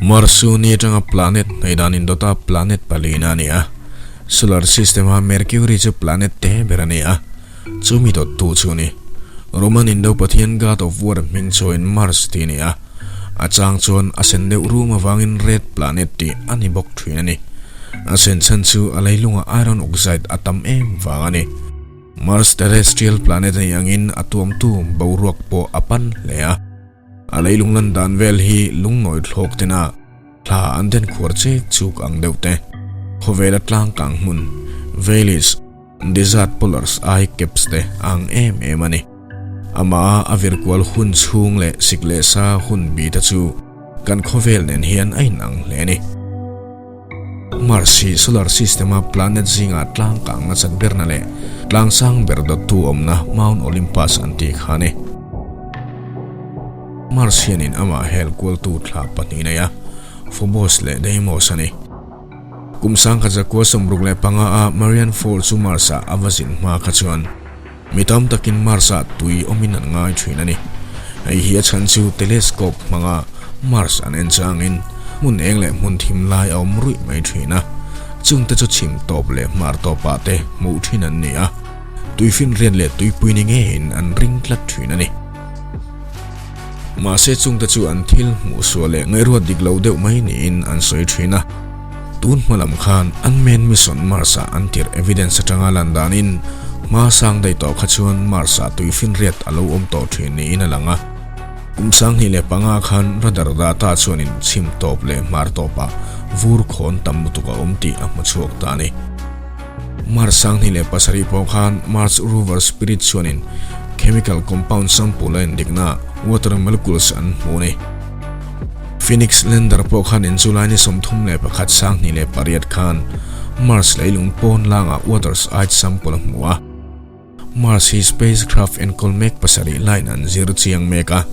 Mars chu ni atanga planet hnaihdan indawta planet palina a ni a. Solar system-a Mercury chu planet te ber a ni a, chumi dawttu chu a ni. Roman Indo pathian god of war hming chuain Mars tih a ni a, a chang chuan a sen deuh rum avangin red planet tih a ni bawk thin a ni. A sen chhan chu a leilungah iron oxide a tam em vang a ni. Mars terrestrial planet a nih angin a tuamtu boruak pawh a pan hle a. A leilung lan dan vel hi lungnawi thlawk tena thla an den khuar chek chuk ang deuh te. Khawvela tlang kang hmun, valleys, desert polars ai caps te a ang em em a ni. Amah a vir kual hun chhung leh sik leh sa hun bi te chu kan khawvel nen hian a inang hle a ni. Mars hi solar system-a planet zingah tlang kang nasat berna leh tlang sang ber dawttu awmna Mount Olympus an tih kha a ni. Mars hianin amah hel kualtu thla pahnih nei a, Phobos leh Deimos a ni. Kum 1965 a Marian Four chu Mars-ah a va zin hma kha chuan mi tam takin Mars-ah tui awmin an ngai thin a ni. Hei hi a chhan chu telescope hmanga Mars an en changin hmun eng leh hmun thim lai a awm ruih mai thin a, chungte chu chhim tawp leh hmar tawpah te hmuh thin an ni a, tuifinriat leh tuipui ni ngeiin an ring tlat thin a ni. Mahse chungte chu an thil hmuh sual leh ngaihruat dik lo deuh mai niin an sawi thin a. Tun hma lam khan unmanned mission Mars-ah an tirh evidence atanga lan danin hma sang daih tawh kha chuan Mars-ah tuifinriat a lo awm tawh thin niin a lang a. Kum 2005 khan radar data chuanin chhim tawp leh hmar tawpah vur khawn tam lutuk a awm tih a hmu chhuak ta a ni. Mars 2007 pawh khan Mars rover Spirit chuanin chemical compound sample a endikna water molecules an hmu a ni. Phoenix lander pawh khan in July ni 31 2008 khan Mars leilung pawn langah water's ice sample a hmu a. Mars hi spacecraft enkawl mek pasarih line an zir chiang mek a,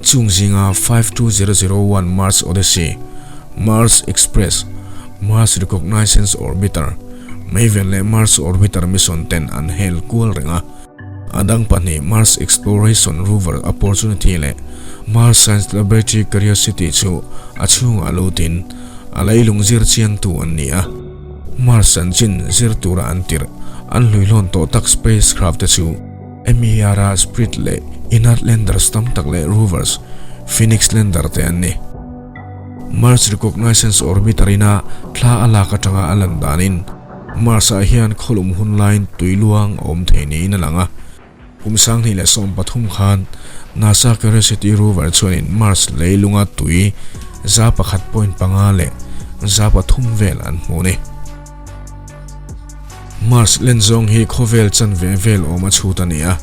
chung zinga 52001 Mars Odyssey, Mars Express, Mars Reconnaissance Orbiter, Maven leh Mars Orbiter mission ten an hel kual reng a. A dang pahnih Mars Exploration Rover Opportunity leh Mars Science Laboratory Curiosity chu a chhungah lutin a leilung zir chiangtu an ni a. Mars chanchin zir tura an tirh an hluihlawn tawh tak spacecraft te chu MER-a Spirit leh Inert Landers tam tak leh rovers Phoenix Lander te an ni. Mars Reconnaissance Orbiter ina thla a lak atanga a lan danin Mars-ah hian khawlum hun laiin tui luang a awm thei niin a lang a. Kum 2013 khan NASA Curiosity rover chuanin Mars leilunga tui 1.5 leh 3 vel an hmu a ni. Mars len zawng hi khawvel chanve vel awm a chhut a ni a,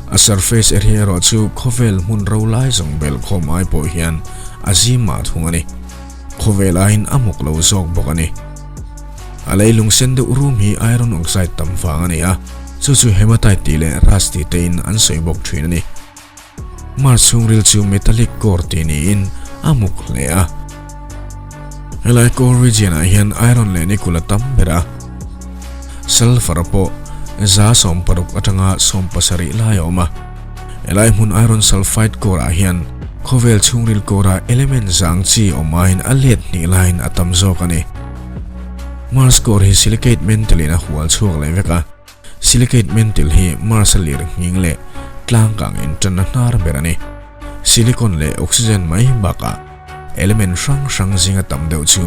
a surface area erawh chu khawvel hmun ro lai zawng bel khawm ai pawh hian a zim mah thung a ni. Khawvel aiin a muk lo zawk bawk a ni. A leilung sen deuh rum hi iron oxide tam vang a ni a, chu chu hematite tih leh rust tih tein an sawi bawk thin a ni. Mars chhungril chu metallic core tih niin a muk hle a. Helai core region ah hian iron leh nickel a tam ber a, sulfur pawh 60 atanga 70 lai a awm a. Helai hmun iron sulfide core ah hian khawvel chhungril core ah element zang chi awm aiin a let hnih laiin a tam zawk a ni. Mars core hi silicate mantle in a hual chhuak leh vek a, silicate mantle hi Mars a lir nghing leh tlang kang intanna hnar ber a ni. Silicon leh oxygen mai bakah element hrang hrang zinga tam deuh chu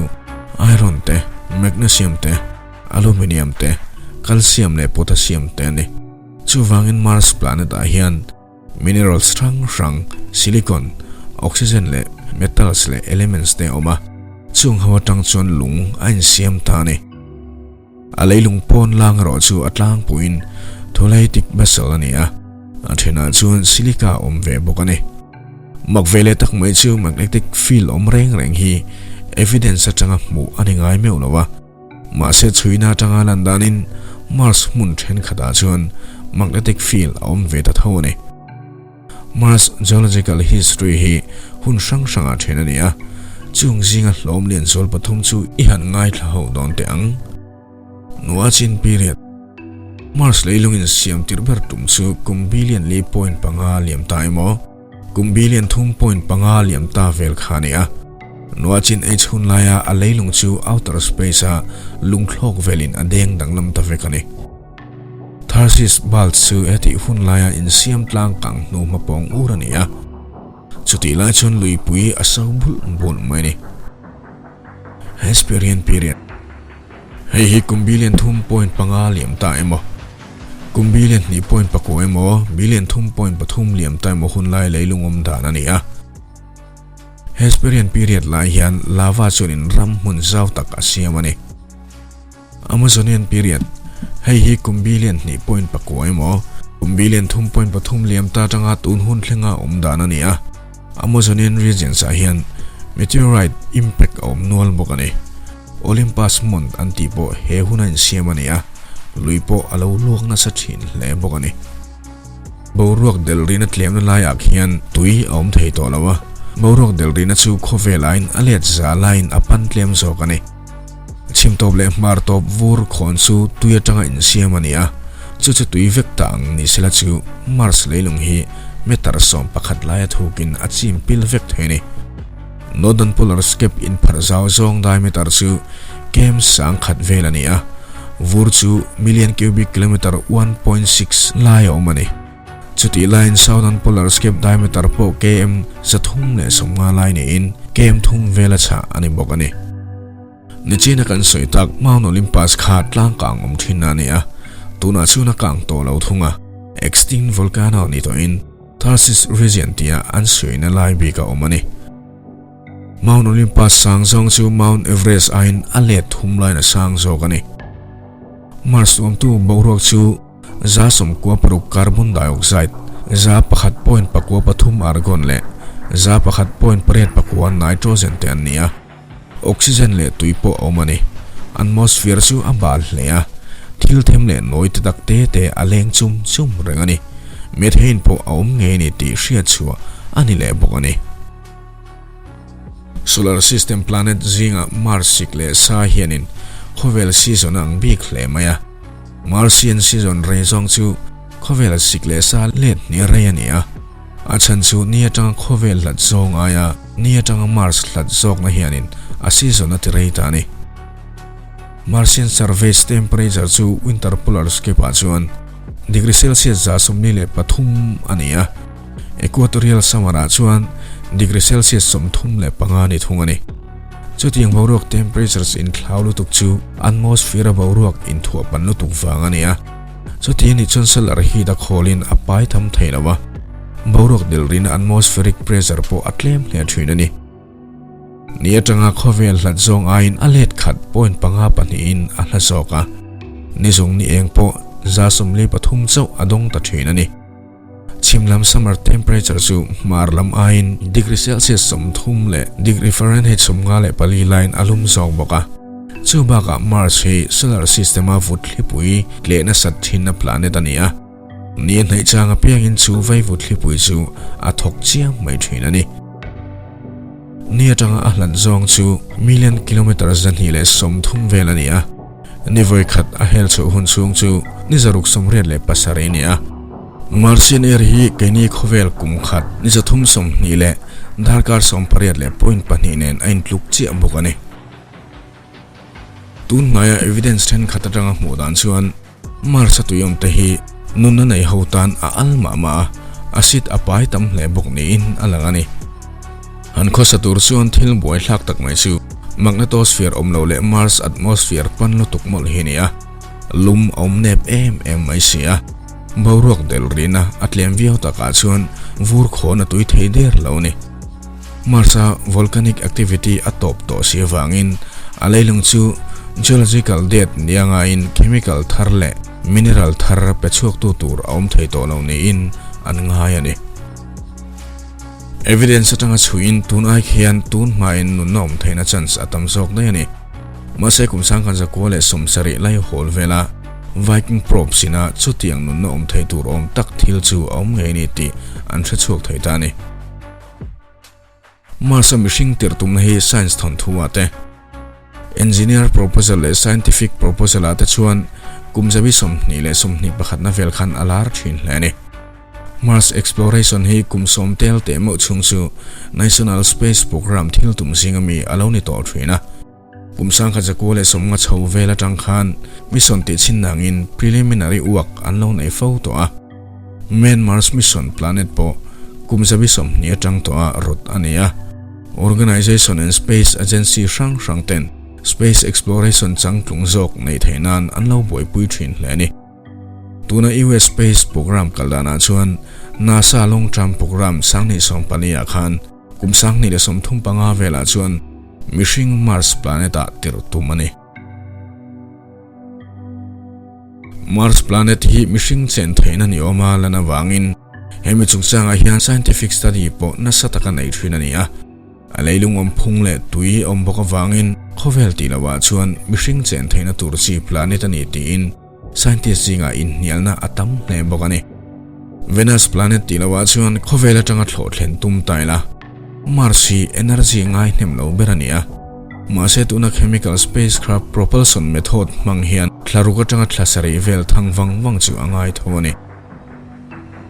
iron te, magnesium te, aluminium te, calcium leh potassium te a ni. Chuvangin Mars planet ah hian minerals hrang hrang, silicon, oxygen leh metals leh elements te a awm a, chung ho atang chuan lung a insiam ta a ni. A leilung pawn lang erawh chu a tlangpuiin tholeitic basalt a ni a, a thenah chuan silica a awm ve bawk a ni. Mak ve leh tak mai chu magnetic field awm reng reng hi evidence atanga hmuh a ni ngai meuh lo a. Mahse chhuina atanga lan danin Mars hmun thenkhatah chuan magnetic field a awm ve ta tho a ni. Mars geological history hi hun hrang hrangah then a ni a, chung zinga hlawm lian zual pathum chu i han ngaithla ho dawn teh ang. Noachian period, Mars leilungin siam tirh ber tum chu kum billion li point panga liam ta emaw, Kum billion thum point panga liam ta vel kha a ni a. Noah-chin Age hun laia a leilung chu outer space-a lungthlawk velin a deng danglam ta vek a ni. Tharsis Bulge chu hetih hun laia insiam tlang kang hnu hma pawng ur a ni a, chutih lai chuan luipui a so bulh bulh mai a ni. Hesperian Period. Hei hi kum billion 3.5 liam ta emaw, kum billion 2.9 emaw, billion 3.3 liam ta emaw hun lai leilung awm dan a ni a. Hesperian Period lai hian lava chuanin ram hmun zau tak a siam a ni. Amazonian Period, Hei hi kum billion 2.9 emaw, kum billion 3.3 liam ta atanga tun hun thlenga awm dan a ni a. Amazonian regions ah hian meteorite impact a awm nual bawk a ni. Olympus Mont an tih pawh he huna insiam a ni a, lui pawh a lo luak nasa thin hle bawk a ni. Boruak delh rihna tlemna laiah khian tui a awm thei tawh lo a, boruak delh rihna chu khawvel aiin a let za laiin a pan tlem zawk a ni. Chhim tawp leh hmar tawp vur khawn chu tui atanga insiam a ni a, chu chu tui vek ta ang ni sela chu Mars leilung hi meter 11 laia thukin a chim pil vek thei a ni. Northern Polar Cap inpharh zau zawng diameter chu kem 10,000 vel a ni a, vur chu million cubic kilometer 1.6 lai a awm a ni. Chutih laiin Southern Polar Cap diameter pawh km 350 lai niin km thum vela chhah a ni bawk a ni. Nichina kan sawi tak Mount Olympus kha tlang kang awm thin a ni a, tunah chuan a kang tawh lo thung a, extinct volcano ni tawhin Tharsis region tia an sawina lai bik a awm a ni. Mount Olympus sang zawng chu Mount Everest aiin a let thum laiin a sang zawk a ni. Mars tuamtu boruak chu 96 carbon dioxide, 1.93 argon leh 1.89 nitrogen te an ni a. Oxygen leh tui pawh a awm a ni. Atmosphere chu a bal hle a, thil them leh nawi te tak te te a leng chum chum reng a ni. Methane pawh a awm ngei a ni tih hriat chhuah a ni leh bawk a ni. Solar system planet zingah Mars sik leh sa hianin khawvel season a ang bik hle mai a. Martian season rei zawng chu khawvel sik leh sa let hnih rei a ni a. A chhan chu ni atanga khawvel hlat zawng aia ni atanga Mars hlat zawkna hianin a season a ti rei ta a ni. Martian surface temperature chu winter polar cap ah chuan degree Celsius 123 a ni a, equatorial summer ah chuan degree Celsius 35 ni thung a ni. Chutiang boruak temperatures inthlau lutuk chu atmosphere a boruak inthuah pan lutuk vang a ni a. Chuti anih chuan solar heat a khawlin a pai tham thei lo a, boruak dil rina atmospheric pressure pawh a tlem hle thin a ni. Ni atanga khawvel hlat zawng aiin a let khat point panga pahnihin a hla zawk a, ni zung ni eng pawh 43 chauh a dawng ta thin a ni. Chhim lam summer temperature chu hmar lam aiin degree Celsius 30 leh degree Fahrenheit 54 laiin a lum zawk bawk a. Chu bakah Mars hi solar system a vut thlipui tleh nasat thinna planet a ni a. Ni a hnaih chang apiangin chu vaivut thlipui chu a thawk chiang mai thin a ni. Ni atanga a hlat zawng chu million kilometer 230 vel a ni a. Ni vawi khat a hel chhoh hun chhung chu ni 687 a ni a. Martian Air hi keini khawvel kum khat ni 320 leh darkar 18 leh point pahnih nen a intluk chiah bawk a ni. Tun hnaia evidence thenkhat atanga hmuh dan chuan Mars a tuiawm te hi nunna nei ho tan a al mah mah a, acid a pai tam hle bawk niin a lang a ni. An khawsa tur chuan thil buai thlak tak mai chu magnetosphere awm lo leh Mars atmosphere pan lutuk mawlh hi a ni a, lum a awm nep em em mai si a, boruak del rihna a tlem viau takah chuan vur khawn a tui thei der lo a ni. Mars-a volcanic activity a tawp tawh si avangin a leilung chu geological dead nia ngaiin chemical thar leh mineral thar pe chhuaktu tur a awm thei tawh lo niin an ngai a ni. Evidence atanga chhuihin tun ai khian tun hmain nunna awm theihna chance a tam zawk daih a ni. Mahse kum 1970 lai hawl vela Viking probes ina chutiang nunna awm thei tur awm tak thil chu a awm ngei a ni tih an hre chhuak thei ta a ni. Mars-a mihring tirh tumna hi science thawnthu ah te, engineer proposal leh scientific proposal ah te chuan kum zabi 21 na vel khan a lar thin hle a ni. Mars exploration hi kum sawm tel teh meuh chhung chu National Space Programme thil tum zinga mi a lo ni tawh thin a. Kum sangkhat zakua leh sawmnga chho vel atang khan mission tih chhin nangin preliminary work an lo nei fo tawh a. Main Mars mission planet pawh kum zabi 20 atang tawh a rawt a ni a. Organization and space agency hrang hrang ten space exploration changtlung zawk neih theih nan an lo buaipui thin hle a ni. Tuna US Space Program kal danah chuan NASA Long Term Program 2014 ah khan kum 2035 velah chuan mihring Mars planet ah tirh tum a ni. Mars planet hi mihring chen theihna ni awma lan avangin hemi chungchangah hian scientific study pawh nasa taka nei thin a ni a. A leilung awm phung leh tui awm bawk avangin khawvel tih lohah chuan mihring chen theihna tur chi planet a ni tiin scientist zingah inhnialna a tam hle bawk a ni. Venus planet tih lohah chuan khawvel atanga thlawh thlen tum ta ila Mars hi energy ngai hnem lo ber a ni a. Mahse tuna chemical spacecraft propulsion method hmang hian thlaruk atanga thla sarih vel thang vang vang chu a ngai tho a ni.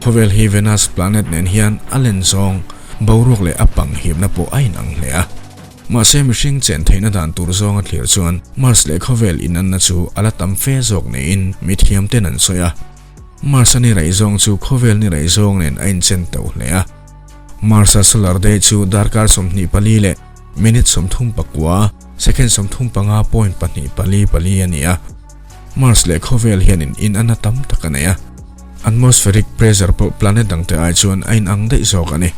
Khawvel hi Venus planet nen hian a len zawng, boruak leh a pang hipna pawh a inang hle a. Mahse mihring chen theihna dan tur zawnga thlir chuan Mars leh khawvel inanna chu a la tam fe zawk niin mithiam ten an sawi a. Mars a ni raih zawng chu khawvel ni raih zawng nen a inchen to hle a. Mars a solar day chu darkar 24 leh minute 39, second 35 point pahnih pali pali a ni a. Mars leh khawvel hianin inanna tam tak a nei a, atmospheric pressure pawh planet dangte ai chuan a inang daih zawk a ni.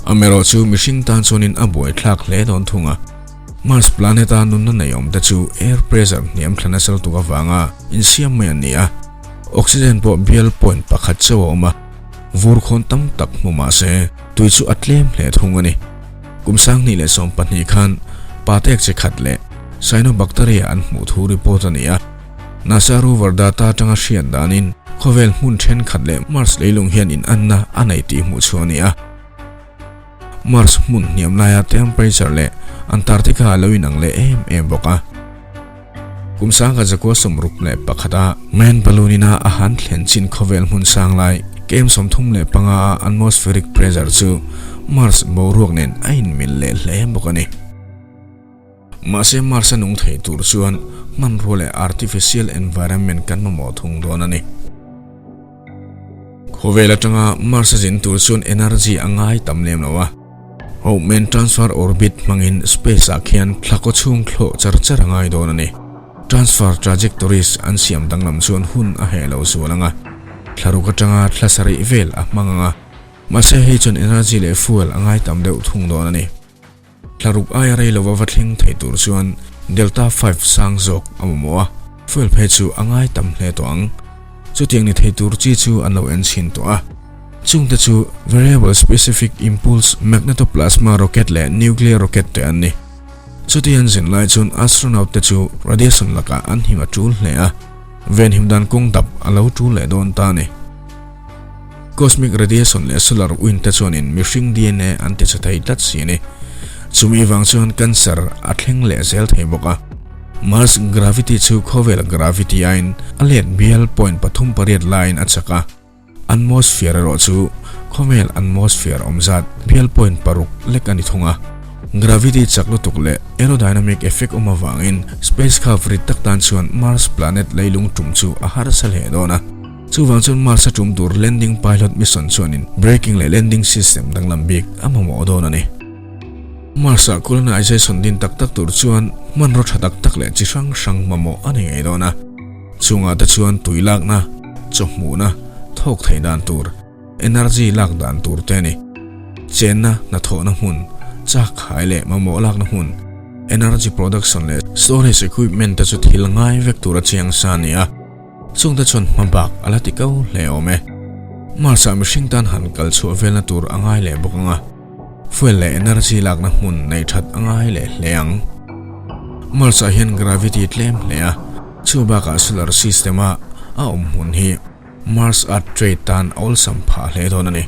Amaherawh chu mihring tan chuanin a buaithlak hle dawn thung a, Mars planet-a nunna nei awmte chu air pressure hniam thla nasa lutuk avanga insiam mai an ni a, oxygen pawh bial point pakhat chauh a awm a, vur khawn tam tak hmu mah se tui chu a tlem hle thung a ni. Kum 2012 khan patek chi khat leh cyanobacteria an hmuh thu report a ni a. NASA rover data atanga hriat danin khawvel hmun thenkhat leh Mars leilung hian inanna a nei tih hmuh chhuah a ni a. Mars hmun hniam laia temperature leh Antarctica a lo inang leh em em bawk a. Kum 1961 a Man balloon ina a han thlen chin khawvel hmun sang lai kem 35 a atmospheric pressure chu Mars boruak nen a inmil leh hle bawk a ni. Mahse Mars a nung thei tur chuan hmanrua leh artificial environment kan mamawh thung dawn a ni. Khawvel atanga Mars a zin tur chuan energy a ngai tam lem lo a. Hohman transfer orbit hmangin space ah khian thla kaw chhung thlawh char char a ngai dawn a ni. Transfer trajectories an siam danglam chuan hun a heh lo zual ang a, thla ruk atanga thla sarih vel a hmang ang a, mahse hei chuan energy leh fuel a ngai tam deuh thung dawn a ni. Thla ruk aia rei lova va thleng thei tur chuan Delta 5 sang zawk a mamawh a, fuel phei chu a ngai tam hle tawh ang. Chutiang ni thei tur chi chu an lo en chhin tawh a. Chungte chu Variable Specific Impulse Magnetoplasma Rocket leh Nuclear Rocket te an ni. Chuti an zin lai chuan astronaut te chu radiation lakah an him a tul hle a, venhim dan kawng dap a lo tul leh dawn ta a ni. Cosmic radiation leh solar wind te chuanin mihring DNA an ti chhe thei tlat si a ni. Chumi vang chuan cancer a thleng leh zel thei bawk a. Mars gravity chu khawvel gravity aiin a let bial point pathum pariat laiin a chak a. Atmosphere erawh chu khawvel atmosphere awm zat bial point paruk lek a ni thung a. Gravity chak lutuk leh aerodynamic effect awm avangin spacecraft rit tak tan chuan Mars planet leilung tum chu a harsa hle dawn a. Chuvang chuan Mars a tum tur landing pilot mission chuanin braking leh landing system danglam bik a mamawh dawn a ni. Mars-ah colonization din tak tak tur chuan hmanraw tha tak tak leh chi hrang hrang mamawh a ni ngei dawn a. Chungah te chuan tui lakna, chawhmuhna, thawk theih dan tur, energy lak dan tur te a ni. Chenna, hnathawhna hmun, chak khai leh mamawh lakna hmun, energy production leh storage equipment te chu thil ngai vek tur a chiang sa a ni a. Chungte chuan hma bak a la ti ko hle awm e. Mars-ah mihring tan han kal chhuah velna tur a ngai leh bawk ang a. Fuel leh energy lakna hmun nei that a ngai leh hle ang. Mars-ah hian gravity tlem hle a, chu bakah solar system-a a awm hmun hi Mars Earth trade tan a awlsam phah hle dawn a ni.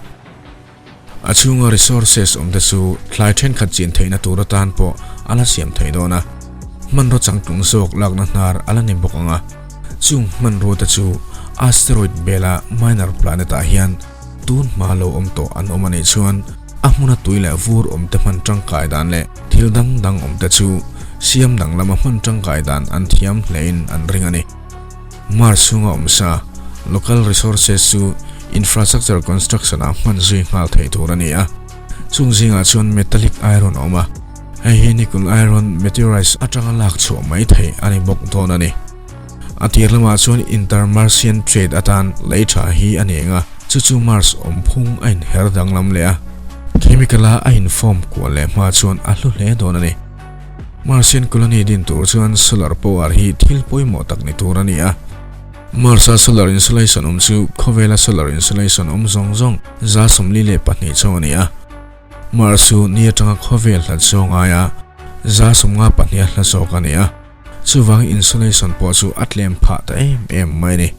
A chhunga resources awmte chu thlai thenkhat chin theihna tur atan pawh a la siam thei dawn a, hmanraw changtlung zawk lakna hnar a la ni bawk ang a, chung hmanrua te chu Asteroid bela minor planet ah hian tun hma lo awm tawh an awm a nih chuan a hmuna tui leh vur awm te hman tangkai dan leh thil dang dang awm te chu siam dang lama hman tangkai dan an thiam hlein an ring a ni. Mars chhunga awm sa local resources chu infrastructure construction ah hman zui nghal theih tur a ni a, chung zingah chuan metallic iron a awm a, hei hi nickel iron meteorites atanga lak chhuah mai theih a ni bawk dawn a ni. A tir lamah chuan inter-Martian trade atan lei tha hi a ni eng a, chu chu Mars awmphung a inher danglam leh a, chemical-a a inform kual leh hma chuan a hlu hle dawn a ni. Martian colony din tur chuan solar power hi thil pawimawh tak ni tur a ni a. Mars-a solar insolation awm chu khawvela solar insolation awm zawng zawng 42 chauh a ni a. Mars chu ni atanga khawvel hlat zawng aia 52 a hla zawk a ni a, chuvangin insolation pawh chu a tlem phah ta em em mai a ni.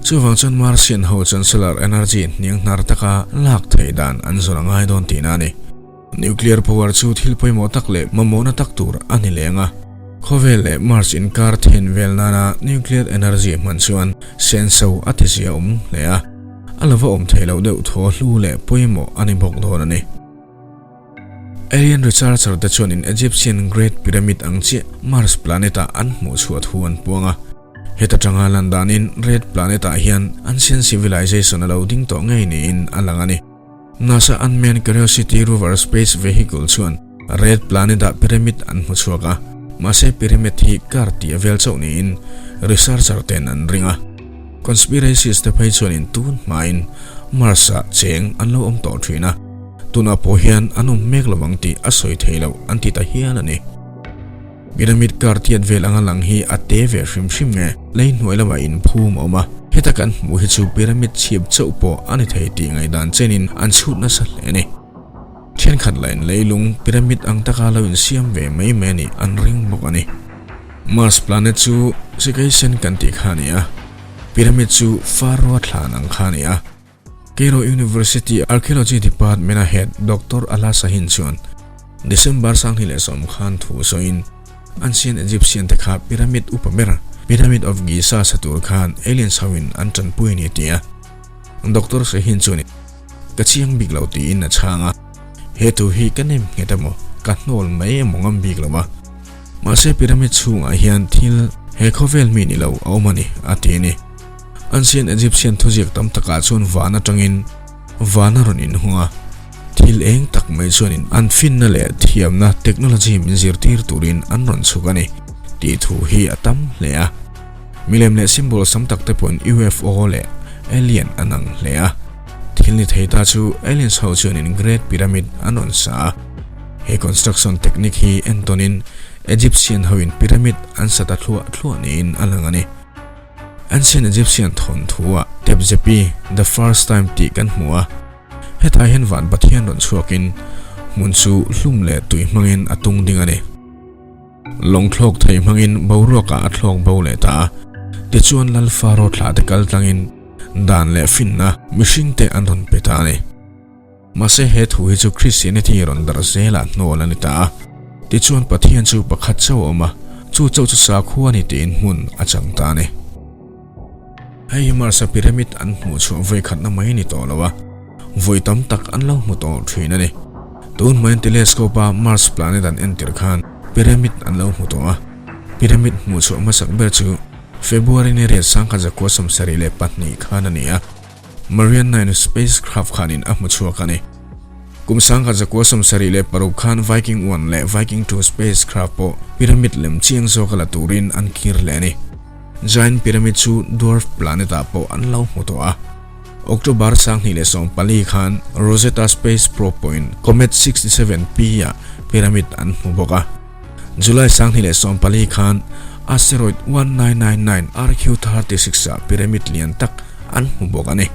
Chuvang chuan Martian ho chuan solar energy hniang hnar taka lak theih dan an zawn a ngai dawn tihna a ni. Nuclear power chu thil pawimawh tak leh mamawhna tak tur a ni leng a. Khawvel leh Mars inkar then vel nana nuclear energy hman chuan senso a ti zia awm hle a, a lova awm theih loh deuh thaw hlu leh pawimawh a ni bawk dawn a ni. Alien researcher te chuan in Egyptian Great Pyramid ang chiah Mars planet ah an hmuh chhuah thu an puang a. Heta tanga lan danin Red Planet ah hian ancient civilization a lo ding tawh ngei niin a lang a ni. NASA unmanned Curiosity rover space vehicle chuan Red Planet ah pyramid an hmu chhuak a, mahse pyramid hi kar tih a vel chauh niin researcher ten an ring a. Conspiracies te phei chuanin tun hmain Mars ah cheng an lo awm tawh thin a. Tunah pawh hian an awm mek lo ang tih a sawi thei loh an ti ta hial a ni. Pyramid kar tiat vel anga lang hi a te ve hrim hrim nge lei hnuai lamah inphum a awm a, heta kan hmuh hi chu pyramid chhip chauh pawh a ni thei tih ngaihdan chenin an chhut nasa hle a ni. Thenkhat lain leilung pyramid ang taka lo insiam ve mai mai a nih an ring bawk a ni. Mars planet chu sikai sen kan tih kha a ni a, pyramid chu Pharaoh-a thlan ang kha a ni a. Cairo University Archaeology Department-a head Doctor Ala Sahin chuan December 2010 khan thu sawiin Ancient Egyptian te kha pyramid upa ber Pyramid of Giza sa tur khan aliens hoin an tanpui a ni ti a. Doctor Sahin chuan Ka chiang bik lo tiin a chhang a, He thu hi ka nem nghet emaw ka hnawl mai emaw ngam bik lo a. Mahse pyramid chhungah hian thil he khawvel mi ni lo a awm a ni a ti a ni. Ancient Egyptian thuziak tam takah chuan van atangin van a rawn inhung a, thil eng tak mai chuanin an finna leh thiamna technology min zirtir turin an rawn chhuk a ni tih thu hi a tam hle a. Milem leh symbol sam tak te pawhin UFO leh alien an ang hle a. Thil ni thei ta chu aliens ho chuanin Great Pyramid an rawn sa a. He construction technique hi entawnin Egyptian hoin pyramid an sa ta thluah thluah niin a lang a ni. Ancient Egyptian thawnthu ah Tepzepi, the first time tih kan hmu a, hetah hian van Pathian rawn chhuakin hmun chu hlum leh tui hmangin a tung ding a ni. Lawng thlawk thei hmangin boruakah a thlawk bo leh ta a, tichuan Lal Pharaoh thlah te kal tlangin dan leh finna mihringte an rawn pe ta a ni. Mahse he thu hi chu Christianity rawn darh zelah hnawl a ni ta a, tichuan Pathian chu pakhat chauh a awm a, chu chauh chu sakhua a ni tiin hmun a chang ta a ni. Hei hi Mars-a pyramid an hmuh chhuah vawi khatna mai a ni tawh lo a, vawi tam tak an lo hmu tawh thin a ni. Tun hmain telescope-a Mars planet an entir khan pyramid an lo hmu tawh a, pyramid hmuh chhuah hmasak ber chu February ni riat 1972 khan a ni a. Marian 9 spacecraft khanin a hmu chhuak a ni. Kum 1976 khan Viking 1 leh Viking 2 spacecraft pawh pyramid lem chiang zawka la turin an kir leh a ni. Giant pyramid chu dwarf planet-ah pawh an lo hmu tawh a. October 2014 khan Rosetta space probe pawhin Comet 67P-ah pyramid an hmu bawk a. July 2014 khan asteroid 1999 RQ36-ah pyramid lian tak an hmu bawk a ni.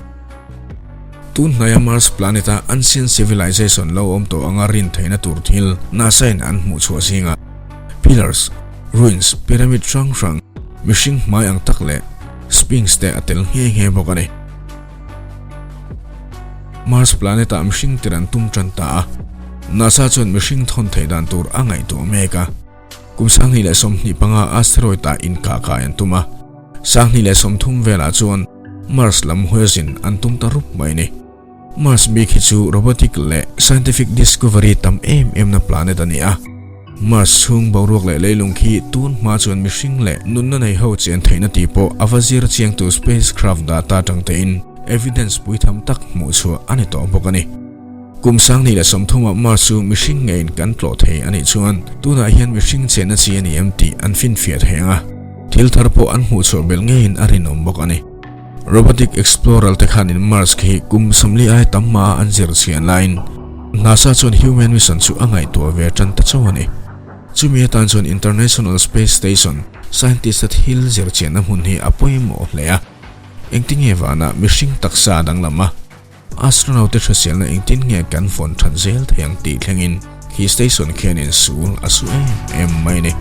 Tun hnaia Mars planet-a ancient civilization lo awm tawh anga rin theihna tur thil NASA-in an hmuh chhuah zingah pillars, ruins, pyramid hrang hrang, mihring hmai ang tak leh sphinx te a tel nghe nghe bawk a ni. Mars planet-ah mihring tir an tum tan ta a, NASA chuan mihring thawn theih dan tur a ngaihtuah mek a. Kum 2025 asteroid-ah inkah kai an tum a. 2030 velah chuan Mars lam hawi a zin an tum ta rup mai a ni. Mars bik hi chu robotic leh scientific discovery tam em em na planet a ni a. Mars chhung boruak leh leilung khi tun hma chuan mihring leh nunna nei ho chen theihna tih pawh a va zir chiangtu spacecraft data atang tein evidence puitham tak hmuh chhuah a ni tawh bawk a ni. Kum 2030 ah Mars chu mihring ngeiin kan tlawh thei a nih chuan tunah hian mihring chenna chi a ni em tih an finfiah thei ang a, thil thar pawh an hmuh chhuah belh ngeiin a rinawm bawk a ni. Robotic Explorer te khanin Mars khi kum 40 ai tam hmaa an zir chhian laiin NASA chuan human mission chu a ngaihtuah ve tan ta chauh a ni. Chumi atan chuan International Space Station scientist-a thil zir chhianna hmun hi a pawimawh hle a, engtinge vanah mihring taksa a danglam a, Astronaut te hriselna engtin nge kan vawn that zel thei ang tih thlengin khi station khianin sul a su em em mai a ni.